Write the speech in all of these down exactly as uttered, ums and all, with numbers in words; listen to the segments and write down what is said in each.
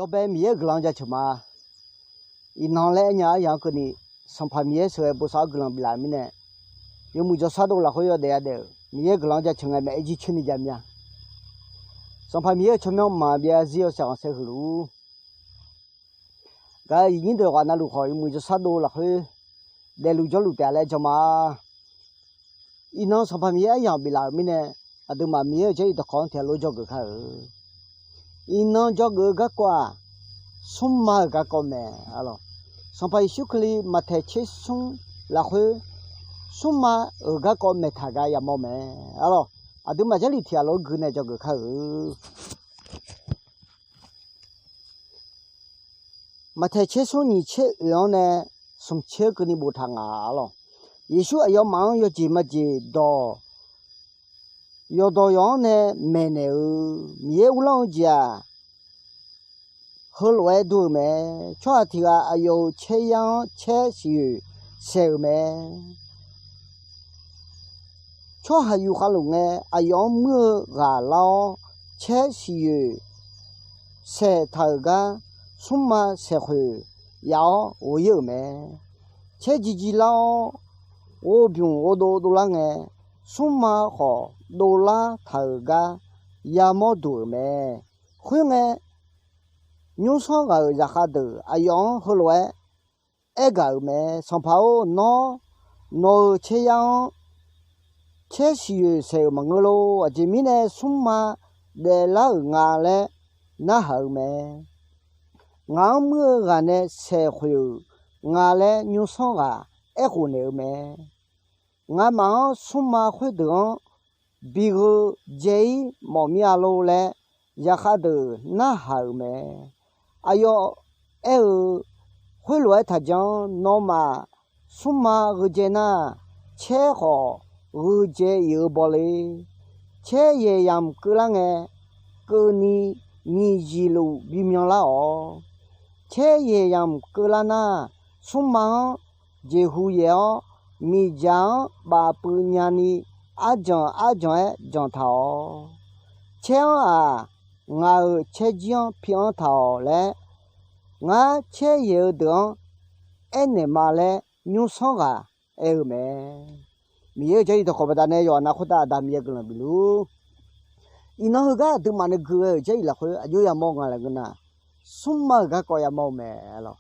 Awr bae Miqyaer-euq guiqlanq-anr jaceuq ma. Iqnan laer aernya aryaq-anr keuvni, Sanqpaq Miqyaer sheuqghae bosav-awr guiqlanq biflaf-euq mirnae, yawmuiq jawrshar dov lafkhoer yawdaef yadaef-euq Miqyaer-euq guiqlanq-anr jaceuq ngae maeq-aer jircoer ni jav mya. Sanqpaq Miqyaer-euq tsawrmyanr mqmaq byav zarzir yawshaef khanqsaer huiq luf-ur. Gaq-euq aqyuif nyir deuq yawqghaq navluf khawf, yawmuiq jawrshar dov lafkhoer daefluf jawrluf taef-a laer jan ma. Iqnan Sanqpaq Miqyaer aryamq biflaf-euq mirnae, aqduimaf Miqyaer-euq Jarlif dawqkawq-anr tiq ghaq lof-aer dzawgeuf kar-eu. Iqnan dzawgeuf-eu garkawv-aq, smrma-euq garkawv mae. Arlawq, Sanqpaq Yeqsur Kali Maqtaeq tser smr lafkhoer, smrma-euq garkawv maeqtaq gar yamawr mae. Arlawq, aqduimaf Jarlif tiq ghaq lof-aer gui nae dzawgeuf kar-eu. Maqtaeq tser smr nyiq tser oeq-anr nae smq tser keuvni boftaq nga. Arlawq, Yeqsur aqyawfmaf-anr yawjeq majeq dawq yawqdawq yawq-anr nae maeqnaeq-eu, Miqyaer uvlanr-eu jeq-aq, heulof-aer dur-eu mae. Tsawrhaq tiq ghaq aqyawf-euq caeryar-anr caer siqyoeq saeq-euq mae. Tsawrhaq yufkhav luf ngae, aqyawf-anr muir-eu ghaq lar-awr, caer siqyoeq saeqtaq-euq gar, smrma saeqkhoeq yaf-awr ghof-ir-euq mae. Caer jirjir lar-awr, ghovbymq ghovdov dovlar ngae, smrma khawf dovlar taq-euq gar yamawr duq-euq mae. Khoerngae, nymrsanr ghaq-euq zaqkhav deuq aqyawf-anr heulof-aer aergaq-euq mae. Sanqpaq-or, nawr nawq-euq caeryar-anr caer siqyoeq saeq-euq maqngeur lor. Aqjeq mirnae smrma daeflar-euq nga laer narhaq-eu mae. Ngaq-anr muir-eu ghaq nae saeqkhoeq-euq nga laer nymrsanr ghaq aerkhof naeq-eu mae. Ngamaf-anr smrma khoerdeuq-anr bigheu dzae-ir mawf mir-a lor laer, zaqkhav deuq narhaq-euq mae. Aqyawf aer-eu, Khoerlof-aer taqjanr. Nawmaf smrma gheudzae nar, caer khawf gheudzae iq-eu baw le. Caer yaeq yamq keuvlar ngae, keuvni nyiq ziq luf bimyan lar-awq. Caer yaeq yamq keuvlar nar, smrma-anr jeqhu yaeq-awr, miqdzaq-anr bafpuiv nyani arjanq arjanq-aer janq taq-awq. Caer-anr-aq, ngaq-euq caerjir-anr pi anr taq-awq laer, ngar caer yaeq-eu deuq-anr aernaeq ma laer, nymrsanr ghaq aer-eu mae. Miqyaer-euq Jarlif dawqkawq baqdanae yawqha nav khoertav Aqda Miqyaer guiqlanq bifluf-ur. Iqnan heugar aqduimaf nae gui ghae-euq Jarlif lafkhoer aqjox yamawr nga laer ngeur nar, smrma-euq garkawv yamawr-eu mae. Arlawq,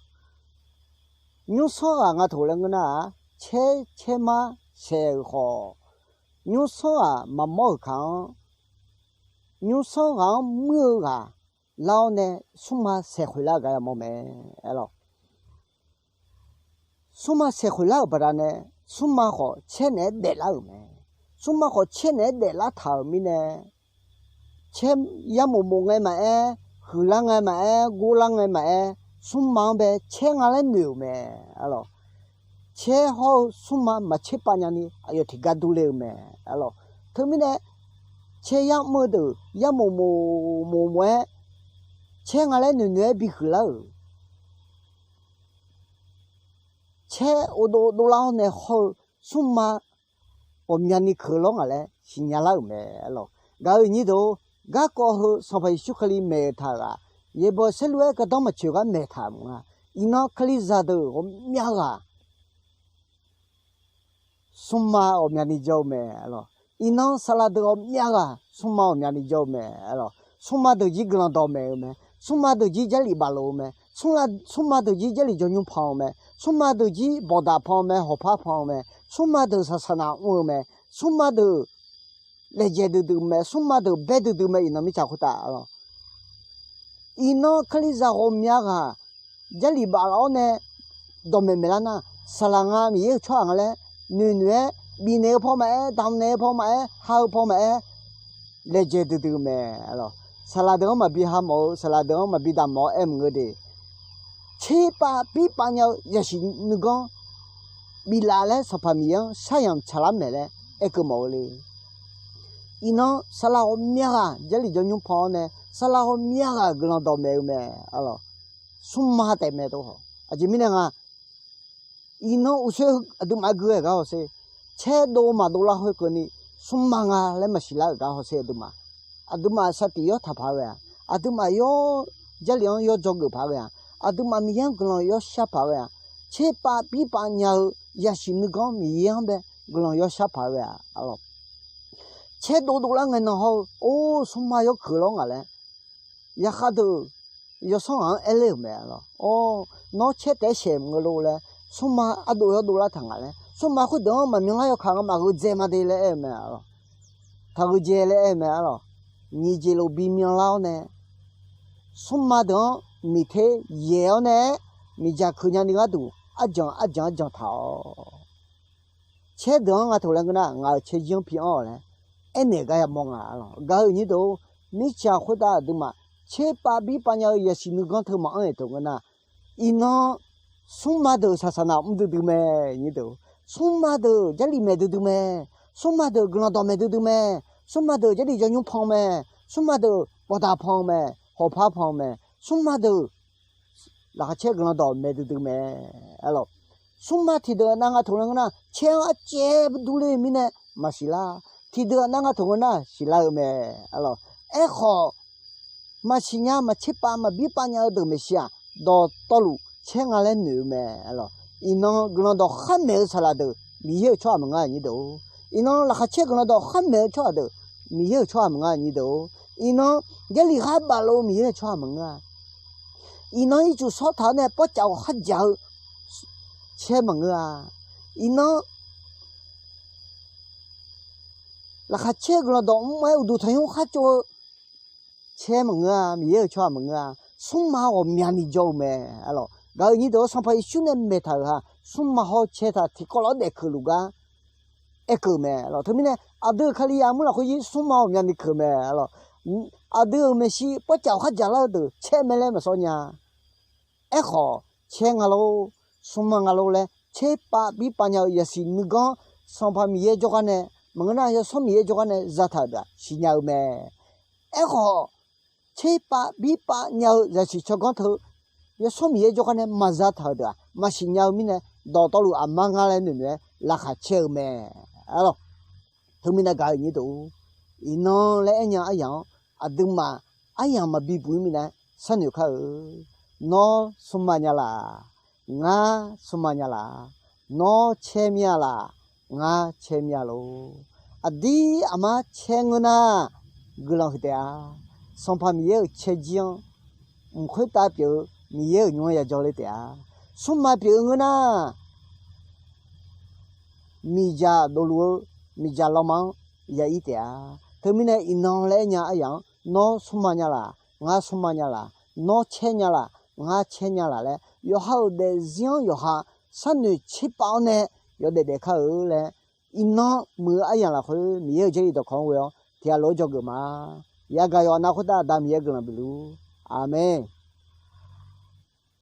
nymrsanr ghaq nga taq laer ngeur nar-aq, caer caermar saeq-euq khawf, nymrsanr ghaq maqmawr-euq kaq-anr, nymrsanr ghaq-anr muir-eu ghaq lar-awr nae smrma saeqkhoeq lar-euq gar yamawr mae. Arlawq, smrma saeqkhoeq lar-euq baqdanae, smrma khawf caer naeq-aer daeflar-euq mae. Smrma khawf caer naeq-aer daeflar taq-euq mirnae, caer yarmof mof ngae maqaer, huiqlar ngae maqaer, gorlar ngae maqaer, smrma-anr bae caer nga laer noeq-euq mae. Arlawq, caer hawr-eu smrma maqcaer pav nyani aqyawf tiqgar durler-eu mae. Arlawq, teumirnae caer yar mr-eu deuq yarmof mof mof mof-aer, caer nga laer noeq noeq-aer bihuiq lar-euq, caer ovdov dovlar-awr nae hawr-eu smrma ghawqmyani keuq lawr ngaq laer siqnya lar-euq mae. Arlawq, gaq-euq nyir deuq-or, garkawv heu Sanqpaq Yeqsur Kali maeq-euq taq-euq-aq, yaeqbawq saerlu-aer gardanr maqtsoeq gar maeq taq-euq nga. Iqnan Kalizaq deuq ghawqmya ghaq smrma ghawqmyani jawr-eu mae. Arlawq, iqnan saqlaq deuq ghawqmya ghaq smrma ghawqmyani jawr-eu mae. Arlawq, smrma deuq jir guiqlanq dawqmaeq-eu mae. Smrma deuq jir Jarlif baflof-eu mae. Smrma deuq jir Jarlif jawrnymr pan-eu mae. Smrma deuq jir bawqdaq pan-eu mae, hawqpar pan-eu mae. Smrma deuq saqsaqnaq mr-eu mae. Smrma deuq laejae duidui mae. Smrma deuq bae duidui mae. Iqnan mirtsaq khoertav, arlawq, iqnan Kalizaq ghawqmya ghaq Jarlif baflaf-awr nae dawqmaeq maeqlar nar, saqlaq nga Miqyaer-euq tsawrhaq nga laer noeq noeq-aer bifnaeq-eu paw maqaer, damqnaeq-eu paw maqaer, ha-eu paw maqaer, laejae duidui-eu mae. Arlawq, saqlaq deuq-anr maqbi ha mawf-eu, saqlaq deuq-anr maqbi damq mawf-awr aer maqngeur de. Tserpav pirpav nya-eu zaqsiq nuiganr biflaf laer Sanqpaq Miqyaer-anr sharyamq tsaqlar maeq laer aerkeuv mawf-eu le. Iqnan saqlaq ghawqmya ghaq Jarlif jawrnymr pan-awr nae, saqlaq ghawqmya ghaq guiqlanq dawqmaeq-eu mae. Arlawq, smrma taef mae tov haw. Aqjeq mirnae nga, iqnan uqshoe aqduimaf gui-aer gar hawsher, caer dov maqdov lar khoerkeuvni, smrma nga laer maqsiq lar-euq gar hawsher aqduimaf. Aqduimaf sar tiq yawr taqpaq-eu ghae-a, aqduimaf yawr Jarlif-anr yawdzaw geuf paq-aer ghae-aq, aqduimaf Miqyaer-anr guiqlanq yawshar paq-aer ghae-aq, tserpav birpav nya-eu yasiq nuiganr Miqyaer-anr bae guiqlanq yawshar paq-aer ghae-aq, arlawq. Caer dovdov lar ngae nan hawr-eu, or, smrma yawkeuq lawr ngaq laer, yarkhar deuq yawsanr ghaq-anr aerler-euq mae, arlawq. Or, nawr caer taef-aer shaeq maqngeur lor laer, smrma ardov yawdov lar taq ngaq laer, smrma khoerdeuq-anr maqmyanlar yawkaq ngamaf gheudzae ma de laer aer-eu mae, arlawq. Taqgheudzae laer aer-eu mae, arlawq. Nyiq jeq lof bimyanlar-awr nae, smrma deuq-anr miqter yaeq-awr nae-aer, miqdzaq keuq nyani gharduq arjanq arjanq arjanq taq-awq. Caer deuq-anr nga taq laer ngeur nar, ngaq-euq caerjir-anr pi anr-awq laer aernaeq gar yamawr nga, arlawq. Gaq-eu nyir deuq-or, mirtsaq khoertav aqduimaf tserpav birpav nya-eu yasiq nuiganr teu maqanr-aeq teu ngeur nar, iqnan smrma deuq saqsaq navluf mr duidui mae, nyir deuq. Smrma deuq Jarlif maeq duidui mae. Smrma deuq guiqlanq dawq maeq duidui mae. Smrma deuq Jarlif yawnymr pan mae. Smrma deuq bawqdaq pan mae. Hawqpar pan mae. Smrma deuq laqkhaq caer guiqlanq dawq maeq duidui mae, arlawq. Smrma tiqdeuq aqnav nga taq laer ngeur nar, caer-anr arcaev durler-eu mirnae maqsiq lar. Tiqdeuq aqnav nga taq ngeur nar siqlar-eu mae, arlawq. Aerkhawf, maqsiq nya, maqtserpav maqbirpav nya-eu deuq maeqshi-aq, dawqtawvluf caer nga laer noeq-eu mae, arlawq. Iqnan guiqlanq dawq khar maeq-eu saqlaq deuq Miqyaer-euq tsawrhaq maqngeur-a, nyir deuq-or. Iqnan laqkhaq caer guiqlanq dawq khar maeq-eu tsawrhaq deuq Miqyaer-euq tsawrhaq maqngeur-a, nyir deuq-or. Iqnan Jarlif khar baf luf-eu Miqyaer-euq tsawrhaq maqngeur-a. Iqnan ircuf sawr taq-awr nae pawrcaf-awr khardzaq-eu caer maqngeur-a. Iqnan laqkhaq caer guiqlanq dawq mr-aer uqduq tanqnymr khartsov-eu caer maqngeur-a, Miqyaer-euq tsawrhaq maqngeur-a. Smrma ghawqmyani jawr-eu mae, arlawq. Gaq-eu nyir deuq-or, Sanqpaq Yeqsur nae maeqtaq-euq ha, smrma hawr caer taq tiqkawv lawr daef keuqluf gar aerkeuv mae, arlawq. Teumirnae aqdui-euq Kalizaq armur lafkhoer jir smrma ghawqmyani keuq mae, arlawq. Aqdui-euq maeqshi pawrcaf-awr khardzaq lar-eu deuq caer mae laer maqsawr nya. Aerkhawf, caer nga lor, smrma nga lor laer tserpav birpav nya-eu yasiq nuiganr Sanqpaq Miqyaer jawrgar nae, maqngeur nar Yawsanr Miqyaer jawrgar nae zataq-euq deuq-aq siqnya-eu mae. Aerkhawf, tserpav birpav nya-eu zaqsiq tsawrganr teu Yawsanr Miqyaer jawrgar nae maqza taq-euq deuq-aq maqsiq nya-eu mirnae, dawqtawvluf aqmar ngar laer noeqnoeq-aer laqkhaq caer-eu mae, arlawq. Teumirnae gaq-eu nyir deuq-or, iqnan laer aernya aryaq-anr aqduimaf aryamq maqbi buq-ir mirnae sharnoeq kar-eu. Nawr smrma nya laq? Ngar smrma nya laq? Nawr caer mir-a laq? Ngar caer mir-a lor. Aqdir aqmar caer ngeur nar, guiqlanq huiq taef-a. Sanqpaq Miqyaer-euq caerjir-anr mq khoertav pyeuf-eu Miqyaer-euq nymr-anr yajawr ler taef-a. Smrma pyeuf-eu ngeur nar, miqdzaq dovluf-eu miqdzaq lanma-anr ya ir taef-a. Teumirnae iqnan laer aernya aryaq-anr, nawr smrma nya laq? Ngar smrma nya laq? Nawr caer nya laq? Ngar caer nya laq laer, yawqha-euq daefzir-anr yawqha sharnoeq tserpav-awr nae yawdaef daef kar-eu laer, iqnan muiq-eu aryamq lafkhoer Miqyaer-euq Jarlif dawqkawq-anr ghoe-awr tiqghaq lof-aer dzawgeuf ma. Yagaq yawqha nav khoertav Aqda Miqyaer guiqlanq bifluf. Aqmeq.